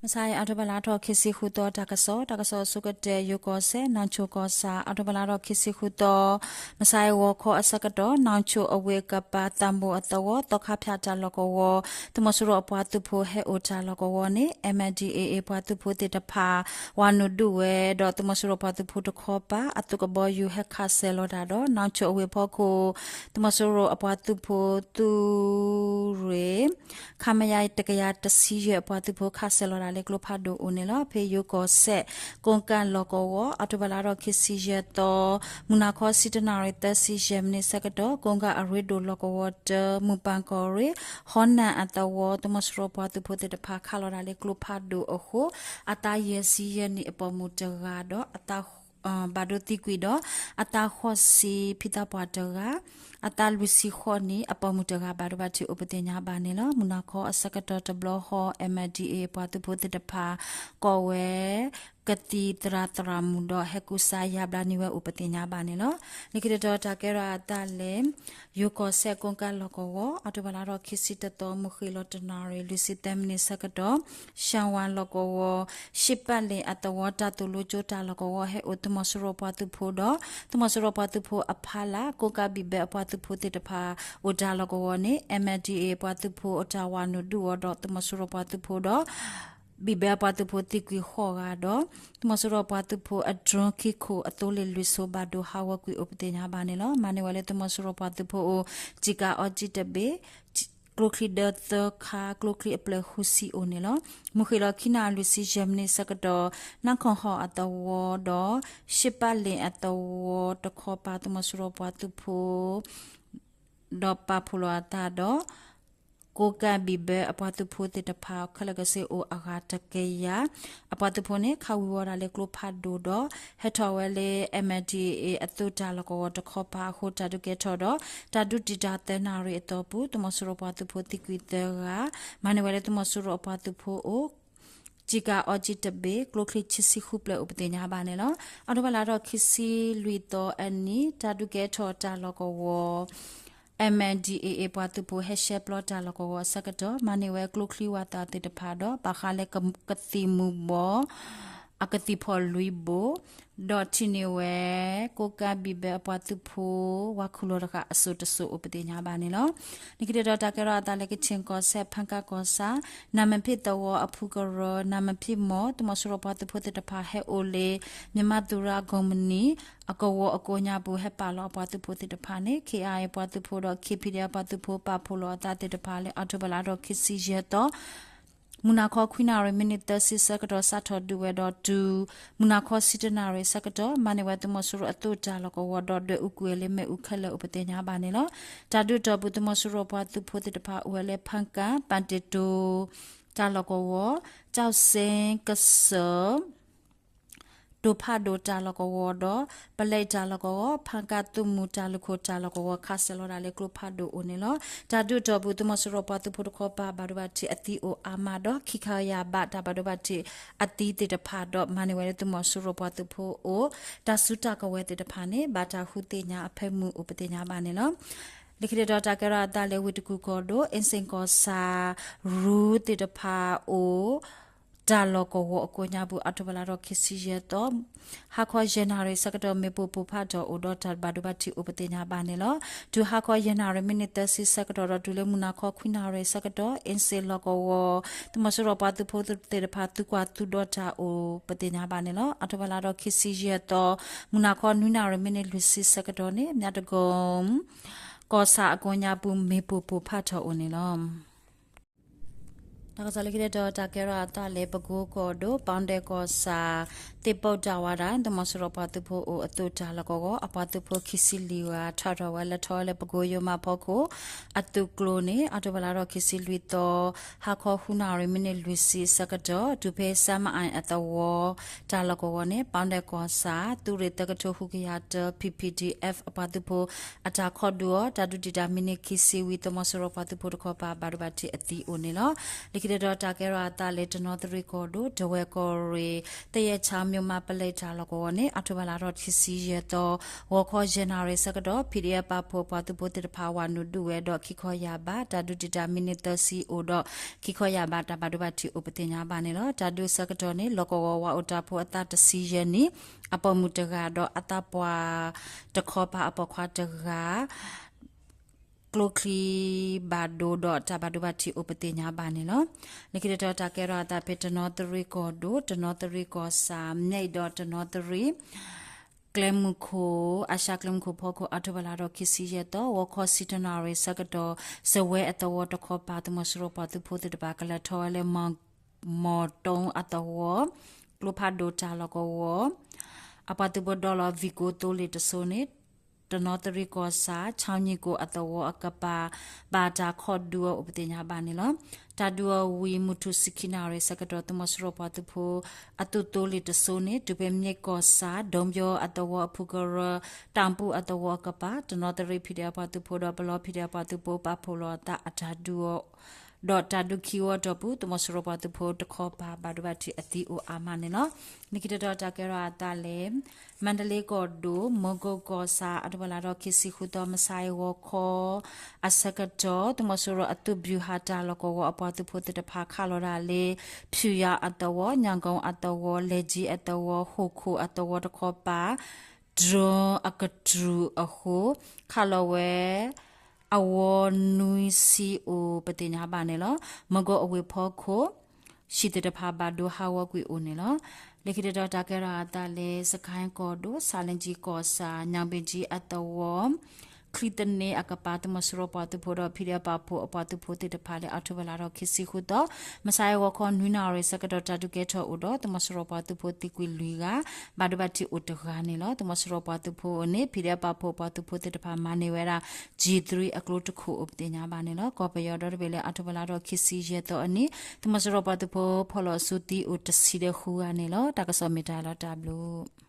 မဆါအံၤ အီးထိဘၢၣ်လါထီၣ်ခံဆံဃုသီ တၢ်ကစီၣ်, တၢ်ကစီၣ်အဆိကတၢၢ် ယိၤကီၢ်စဲၣ် နီၢ်ဆိၣ်ကီၢ်ဆၣ် အီးထိဘၢၣ်လါထီၣ်ခံဆံဃုသီ မဆါအံၤ ဂီၤခီအဆၢကတီၢ် နီၢ်ဆိၣ်အဝ့ၢ်ကပၤ သးဘိၣ်အသဝီ သီခါဖၠၣ်တၢ်လီၢ်ကဝီၤ သုးမီၤစိရိၤအပှၤသုးဖိဟဲအိၣ်တၢ်လီၢ်ကဝီၤန့ၣ် MNDAA ပှၤသုးဖိသ့ၣ်တဖၣ် ဝၤနုာ်ဒုးဝဲဒီး သုးမီၤစိရိၤပှၤသုးဖိတခီပၤ အသုးကဘီယူၤဟဲခးစဲၤလီၤတၢ်ဒီး နီၢ်ဆိၣ်အဝ့ၢ်ဖီခိၣ် သုးမီၤစိရိၤအပှၤသုးဖိသုးရ့ၣ် ခမရ တကယၤတဆံယဲၢ် အပှၤသုးဖိခးစဲၤလီၤတၢ်လၢကျိဖးဒိၣ်အိၣ်န့ၣ်လီၤ. ဖဲယိၤကီၢ်စဲၣ် ကိးကၣ်လီၢ်ကဝီၤ အီးထိဘၢၣ်လါထီၣ်ခံဆံယဲၢ်သီ မုၢ်နၤခီဆံတၢနၣ်ရံၣ်သၢဆံယဲၢ်မံးနံးဆၢကတီၢ် ကိးကၣ်အရ့ဒိၣ်လီၢ်ကဝီၤတၢ မုၢ်ပၢ်ကီၢ်ရ့ၣ် ဟီနၢ်အသဝီ သုးမီၤစိရိၤပှၤသုးဖိသ့ၣ်တဖၣ်ခးလီၤတၢ်လၢကျိဖးဒိၣ်အဃိ အသးယဲၢ်ဆံယဲၢ်နံၣ်အပိာ်မုၣ်တဂၤဒီး အသး ဘၣ်ဒိသံကွံာ်ဒီး အသးဃိးဆံဖံသးပှၢ်တဂၤ အသးလွံၢ်ဆံဃိးနံၣ်အပိာ်မုၣ်တဂၤ ဘၣ်ဒိဘၣ်ထံးအိၣ်ပသ့ၣ်ညါဘၣ်န့ၣ်လီၤ. မုၢ်နၤခီအဆၢကတီၢ်တဘျီဃီ MNDAA ပှၤသုးဖိသ့ၣ်တဖၣ် ကိးဝဲ ကသံၣ်သရၣ်သရၣ်မုၣ်ဒီး ဟဲကူစါယါဘျါန့ၢ်ဝဲအိၣ်ပသ့ၣ်ညါဘၣ်န့ၣ်လီၤ. လၢခံတတီၤတၢ်ကဲထီၣ်အသးလၢ ယိၤကီၢ်စဲၣ်ကိးကၣ်လီၢ်ကဝီၤ အီးထိဘၢၣ်လါထီၣ်ခံဆံတသီ မုၢ်ဃ့ၢ်လီၤတနၣ်ရံၣ် လွံၢ်ဆံသၢမံးနံးဆၢကတီၢ် ရှၢၣ်ဝၣ်လီၢ်ကဝီၤ ရှ့ပၣ်လ့ၣ်အသဝီတၢ်သိၣ်လိကၠိတၢ်လီၢ်ကဝီၤ ဟဲအိၣ်သုးမီၤစိရိၤပှၤသုးဖိဒီး သုးမီၤစိရိၤပှၤသုးဖိအဖီလာ် ကိးကၣ်ဘံၣ်ဘဲအပှၤသုးဖိသ့ၣ်တဖၣ် အိၣ်တၢ်လီၢ်ကဝီၤန့ၣ် MNDAA ပှၤသုးဖိအတၢ်ဝၤနုာ်ဒုးအီၤဒီး သုးမီၤစိရိၤပှၤသုးဖိဒီး ဘံၣ်ဘဲအပှၤသုးဖိသံကွံာ်ဃိးဂၤဒီး သုးမီၤစိရိၤပှၤသုးဖိအ drone ခံခိၣ်အသိလ့ၣ်လွံၢ်စိၤဘၣ်ဒိဟးဂီၤကွံာ်အိၣ်ပသ့ၣ်ညါဘၣ်န့ၣ်လီၤ. မၤန့ၢ်ဝဲလၢသုးမီၤစိရိၤပှၤသုးဖိအိၣ် စံာ်ကၣ်အီကၠံတဘ့ၣ် ကျိချံဒၢသၢခါ ကျိချံအဖျၢၣ်ဃုဆံအိၣ်န့ၣ်လီၤ. မုၢ်ဃ့ၢ်လီၤခံနၣ်ရံၣ်လွံၢ်ဆံယဲၢ်မံးနံးဆၢကတီၢ် နၢ်ခီၣ်ဟီၣ်အသဝီဒီး ရှ့ပၣ်လ့ၣ်အသဝီတခီပၤ သုးမီၤစိရိၤပှၤသုးဖိ ဒီးပာ်ဖှိၣ်လီၤအသးဒီး ကိးကၣ်ဘံၣ်ဘဲအပှၤသုးဖိသ့ၣ်တဖၣ် ခဲလၢာ်ကစ့အိၣ်အဂၤတကယၤ အပှၤသုးဖိန့ၣ် ခးဝံၤဝီၤတၢ်လၢကျိဖးဒိၣ်ဒီး ဟဲထီၣ်ဝဲလၢ MNDAA အသုးတၢ်လီၢ်ကဝီၤတခီပၤအဃိ တၢ်ဒုးကဲထီၣ်ဒီး တၢ်ဒုးတံာ်တာ်သၢနၣ်ရံၣ်အတီၢ်ပူၤ သုးမီၤစိရိၤပှၤသုးဖိသံကွံာ်သၢဂၤ မၤန့ၢ်ဝဲလၢသုးမီၤစိရိၤအပှၤသုးဖိအိၣ် စံာ်ကၣ်အီကၠံတဘ့ၣ် ကျိချံခံဆံဃုဖျၢၣ်အိၣ်ပသ့ၣ်ညါဘၣ်န့ၣ်လီၤ. အီးထိဘၢၣ်လါထီၣ်ခံဆံလွံၢ်သီအနံၤ တၢ်ဒုးကဲထီၣ်တၢ်လီၢ်ကဝီၤ MNDAA ပှၤသုးဖိဟဲရှဲပျီတၢ်လီၢ်ကဝီၤအဆၢကတီၢ် မၤန့ၢ်ဝဲကျိချံဝၤသးသ့ၣ်တဖၣ်ဒီး ဘၣ်ဃးလၢကသံၣ်မူၤဘှီး အကသံၣ်ဖီၣ်လွံၢ်ဘိ ဒီးထံၣ်န့ၢ်ဝဲ ကိးကၣ်ဘံၣ်ဘဲအပှၤသုးဖိ ဝၤခူၣ်လီၤတဃာ်အစိၤတစိၤအိၣ်ပသ့ၣ်ညါဘၣ်န့ၣ်လီၤ. လၢခံတတီၤတၢ်ကဲထီၣ်အသးလၢ ကခ့ၣ်ကီၢ်စဲၣ် ဖၣ်ကၣ်ကီၢ်ဆၣ် နၢ်မဖံးသဝီအဖုကရၢ နၢ်မဖံးမီၢ် သုးမီၤစိရိၤပှၤသုးဖိသ့ၣ်တဖၣ်ဟဲအိၣ်လၢ မြန်မာ့သုးရ့ၣ်အကုမ္ပဏီ အကဝီၤအကိးညါပူၤ ဟဲပာ်လီၤအပှၤသုးဖိသ့ၣ်တဖၣ်န့ၣ် ခ့ၣ်အါအံၤ ပှၤသုးဖိဒီး ခ့ၣ်ဖံးဒဲးအပှၤသုးဖိ ပာ်ဖှိၣ်လီၤအသးသ့ၣ်တဖၣ်လၢ အီးထိဘၢၣ်လါထီၣ်ခံဆံယဲၢ်သီ မုၢ်နၤခီခွံနၣ်ရံၣ်မံးနံးသၢဆံဆၢကတီၢ် စးထီၣ်ဒုးဝဲဒီးတုၤ မုၢ်နၤခီဆံတၢနၣ်ရံၣ်ဆၢကတီၢ် မၤန့ၢ်ဝဲသုးမီၤစိရိၤအသုးတၢ်လီၢ်ကဝီၤဒီး ဒွဲၣ်အူကွံာ်ဝဲလၢမ့ၣ်အူခဲလၢာ်အိၣ်ပသ့ၣ်ညါဘၣ်န့ၣ်လီၤ. တၢ်ဒုးအတီၢ်ပူၤ သုးမီၤစိရိၤပှၤသုးဖိသ့ၣ်တဖၣ်အိၣ်ဝဲလၢ ဖၣ်ကၣ် ပၣ်တ့ၣ်တိၤ တၢ်လီၢ်ကဝီၤ ကၠီၣ်စ့ကစၢၢ် တိၤဖးဒိၣ်တၢ်လီၢ်ကဝီၤဒီး ပလဲတၢ်လီၢ်ကဝီၤ ဖၣ်ကၣ်သုးမုၢ်တၢ်လုၢ်ခိၣ်တၢ်လီၢ်ကဝီၤ ခးစဲၤလီၤဒၣ်လၢကျိဖးဒိၣ်အိၣ်န့ၣ်လီၤ. တၢ်ဒုးအတီၢ်ပူၤ သုးမီၤစိရိၤပှၤသုးဖိတခီပၤ ဘၣ်ဒိဘၣ်ထံးအသံအိၣ်အါမးဒီး ခံခါယၤဘးတၢ်ဘၣ်ဒိဘၣ်ထံးအသံသ့ၣ်တဖၣ်ဒီး မၤန့ၢ်ဝဲလၢသုးမီၤစိရိၤပှၤသုးဖိအိၣ် တၢ်စုတၢ်ကဝဲၤသ့ၣ်တဖၣ်န့ၣ် ဘၣ်တၢ်ဃုသ့ၣ်ညါအဖၢမုၢ်အိၣ်ပသ့ၣ်ညါဘၣ်န့ၣ်လီၤ. လၢခံတတီၤတၢ်ကဲထီၣ်အသးလၢ ဝ့ၢ်တကူၣ်ကီၢ်ဒိၣ် အ့စ့ၣ်ကီၢ်ဆၣ် ရူသ့ၣ်တဖၣ်အိၣ် တၢ်လီၢ်ကဝီၤအကိးညါပူၤ အီးထိဘၢၣ်လါထီၣ်ခံဆံယဲၢ်သီ ဟါခီယဲၢ်နၣ်ရံၣ်ဆၢကတီၢ် မ့ၣ်ပိၢ်ပိၢ်ဖးထီၣ်အိၣ်ဒီး တၢ်ဘၣ်ဒိဘၣ်ထံးအိၣ်ပသ့ၣ်ညါဘၣ်န့ၣ်လီၤ. တုၤဟါခီယဲၢ်နၣ်ရံၣ်မံးနံးသၢဆံဆၢကတီၢ်ဒီး တုၤလၢမုၢ်နၤခီခွံနၣ်ရံၣ်ဆၢကတီၢ် အ့စ့ၣ်လီၢ်ကဝီၤ သုးမီၤစိရိၤပှၤသုးဖိသ့ၣ်တဖၣ် သုကွၢ်သုဒီတၢ်အိၣ်ပသ့ၣ်ညါဘၣ်န့ၣ်လီၤ. အီးထိဘၢၣ်လါထီၣ်ခံဆံယဲၢ်သီ မုၢ်နၤခီနွံနၣ်ရံၣ်မံးနံးလွံၢ်ဆံဆၢကတီၢ်န့ၣ် မၠၣ်တကိၣ် ကီၢ်ဆၣ်အကိးညါပူၤ မ့ၣ်ပိၢ်ပိၢ်ဖးထီၣ်အိၣ်န့ၣ်လီၤ. တၢ်ကစီၣ်လၢခံတတီၤ တၢ်ကဲထီၣ်အသးလၢ ပကိကီၢ်ဒိၣ် ပီၣ်ဒဲၣ်ကီၢ်ဆၣ် သ့ၣ်ပိၢ်တၢ်ဝါဒၣ် သုးမီၤစိရိၤပှၤသုးဖိအိၣ်အသုးတၢ်လီၢ်ကဝီၤ အပှၤသုးဖိခံဆံလွံၢ်ဂၤ ထီၣ်ထီၣ်ဝဲလၢထီၣ်ဝဲလၢပကိယိၤမးဖီခိၣ် အသုးကျိၤန့ၣ် အီးထိဘၢၣ်လါထီၣ်ခံဆံလွံၢ်သီ ဟါခီဃုနၣ်ရံၣ်မံးနံးလွံၢ်ဆံဆၢကတီၢ် တုၤဖဲ စၢမအၣ်အသဝီ တၢ်လီၢ်ကဝီၤန့ၣ် ပီၣ်ဒဲၣ်ကီၢ်ဆၣ် သုးရ့ၣ်သၢကထိဃုကယၤတၢ P P D F အပှၤသုးဖိ အတၢ်ခီဒုးအီၤ တၢ်ဒုးတံာ်တာ်မံးနံးခံဆံဝံၤ သုးမီၤစိရိၤပှၤသုးဖိတခီပၤ ဘၣ်ဒိဘၣ်ထံးအသံအိၣ်န့ၣ်လီၤ. လၢခံတတီၤ တၢ်ကဲထီၣ်အသးလၢ တနီသရံၣ်ကီၢ်ဒိၣ် ဒဝဲၢ်ကီၢ်ရ့ၣ် သယဲၣ်ဆၣ် မၤပလဲတၢ်လီၢ်ကဝီၤန့ၣ် အီးထိဘၢၣ်လါထီၣ်ခံဆံယဲၢ်သီ ဂီၤခီယဲၢ်နၣ်ရံၣ်ဆၢကတီၢ် ဖံးဒ့အပာ်ဖှိၣ်အပှၤသုးဖိသ့ၣ်တဖၣ် ဝးနုာ်ဒုးဝဲဒီးခံခီယၢ်ဘး တၢ်ဒုးတံာ်တာ်မံးနံးသၢဆံအိၣ်ဒီး ခံခီယၢ်ဘး တၢ်ဘၣ်ဒိဘၣ်ထံးအိၣ်ပသ့ၣ်ညါဘၣ်န့ၣ်လီၤ. တၢ်ဒုးဆၢကတီၢ်န့ၣ် လီၢ်ကဝီၤဝးအိၣ်တၢ်ဖိအသးတဆံယဲၢ်နံၣ် အပိာ်မုၣ်တဂၤဒီးအသးပှၢ်တခီပၤ အပိာ်ခွါတဂၤ ကျိချံဘၣ်ဒိဒီးတၢ်ဘၣ်ဒိဘၣ်ထံးအိၣ်ပသ့ၣ်ညါဘၣ်န့ၣ်လီၤ. လၢခံတတီၤတၢ်ကဲထီၣ်အသးဖဲတနီသရံၣ်ကီၢ်ဒိၣ် တနီသရံၣ်ကီၢ်ဆၣ် မ့ၢ်ဒီးတနီသရံၣ် ကျဲမုၢ်ခိၣ် အၡါကျဲမုၢ်ခိၣ်ဖီခိၣ် အီးထိဘၢၣ်လါထီၣ်ခံဆံယဲၢ်သီ ဂီၤခီဆံတၢနၣ်ရံၣ်ဆၢကတီၢ် စဝဲအသဝီတခီပၤ သုးမီၤစိရိၤပှၤသုးဖိသ့ၣ်တဖၣ် ကလဲၤထီၣ်ဝဲလၢ မီၢ်တိအသဝီ ကျိဖးဒိၣ်တၢ်လီၢ်ကဝီၤ အပှၤသုးဖိဒီလီၤ ဝံၣ်ကိသိလ့ၣ်တစိၤန့ၣ် တနီသရံၣ်ကီၢ်ဆၣ် ခၠီညံၣ်ကိၣ်အသဝီအကပၤ ဘၣ်တၢ်ခီၣ်ဒုးအီၤအိၣ်ပသ့ၣ်ညါဘၣ်န့ၣ်လီၤ. တၢ်ဒုးအီၤဝံၤ မုၢ်ထူၣ်ဆံခံနၣ်ရံၣ်ဆၢကတီၢ် သုးမီၤစိရိၤပှၤသုးဖိ အသုးသိလ့ၣ်တစိၤန့ၣ် တုၤဖဲမ့ၢ်ကီၢ်ဆၣ် ဒိဘီအသဝီအဖုကရၢ တၢ်ပူၣ်အသဝီအကပၤ တနီသရံၣ် ဖံးဒ့အပှၤသုးဖိဒီးပလီ ဖံးဒ့အပှၤသုးဖိ ပာ်ဖှိၣ်လိာ်အသးအတၢ်ဒုးအီၤ ဒီးတၢ်ဒုးခံဝီတီၢ်ပူၤ သုးမီၤစိရိၤပှၤသုးဖိတခီပၤ ဘၣ်ဒိဘၣ်ထံးအသံအိၣ်အါမးန့ၣ်လီၤ. လၢခံတတီၤတၢ်ကဲထီၣ်အသးလၢ မါဒလ့ကီၢ်ဒိၣ် မၢကိၢ်ကီၢ်ဆၣ် အီးထိဘၢၣ်လါထီၣ်ခံဆံဃုသီ မုၢ်ဆါအံၤဂီၤခီ အဆၢကတီၢ် သုးမီၤစိရိၤအသုးဘျူးဟးတၢ်လီၢ်ကဝီၤအပှၤသုးဖိသ့ၣ်တဖၣ် ခးလီၤဒၣ်လၢ ဖၠူးယါအသဝီ ညၣ်ကိၣ်အသဝီ လဲၤကၠံအသဝီ ဟိၣ်ခိၣ်အသဝီတခီပၤ drone အကတြူၢ်အဃိ ခးလီၤဝဲ အဝီနွံဆံအိၣ်ပသ့ၣ်ညါဘၣ်န့ၣ်လီၤ. မၢကိၢ်အဝ့ၢ်ဖီခိၣ် ဟံၣ်သ့ၣ်တဖၣ်ဘၣ်ဒိဟးဂီၤကွံာ်အိၣ်န့ၣ်လီၤ. လၢခံတတီၤတၢ်ကဲထီၣ်အသးလၢ စကဲၣ်ကီၢ်ဒိၣ် ဆၣ်လ့ကၠံကီၢ်ဆၣ် ညၣ်ဘ့ၣ်ကၠံအသဝီ ချံသန့အကပၤ သုးမီၤစိရိၤပှၤသုးဖိဒီး ဖံးဒ့အပာ်ဖှိၣ်အပှၤသုးဖိသ့ၣ်တဖၣ်လၢ အီးထိဘၢၣ်လါထီၣ်ခံဆံဃုသီ မုၢ်ဆါအံၤဂီၤခီနွံနၣ်ရံၣ်ဆၢကတီၢ် တၢ်ဒုးကဲထီၣ်အိၣ်ဒီး သုးမီၤစိရိၤပှၤသုးဖိသံကွံာ်လွံၢ်ဂၤ ဘၣ်ဒိဘၣ်ထံးအိၣ်တဂၤန့ၣ်လီၤ. သုးမီၤစိရိၤပှၤသုးဖိန့ၣ် ဖံးဒ့အပာ်ဖှိၣ်ပှၤသုးဖိသ့ၣ်တဖၣ် မၤန့ၢ်ဝဲဒၣ် G three အကျိတခိၣ်အိၣ်ပသ့ၣ်ညါဘၣ်န့ၣ်လီၤ. ကီၢ်ပယီၤဒီတဘ့ၣ်လၢ အီးထိဘၢၣ်လါထီၣ်ခံဆံယဲၢ်သီအနံၤ သုးမီၤစိရိၤပှၤသုးဖိဖီၣ်လီၤစုသံအိၣ်တဆံဒီးဃုဂၤန့ၣ်လီၤ. တၢ်ကစီၣ်မ့ၢ်တၢ်လီၤတၢ်ဘျုး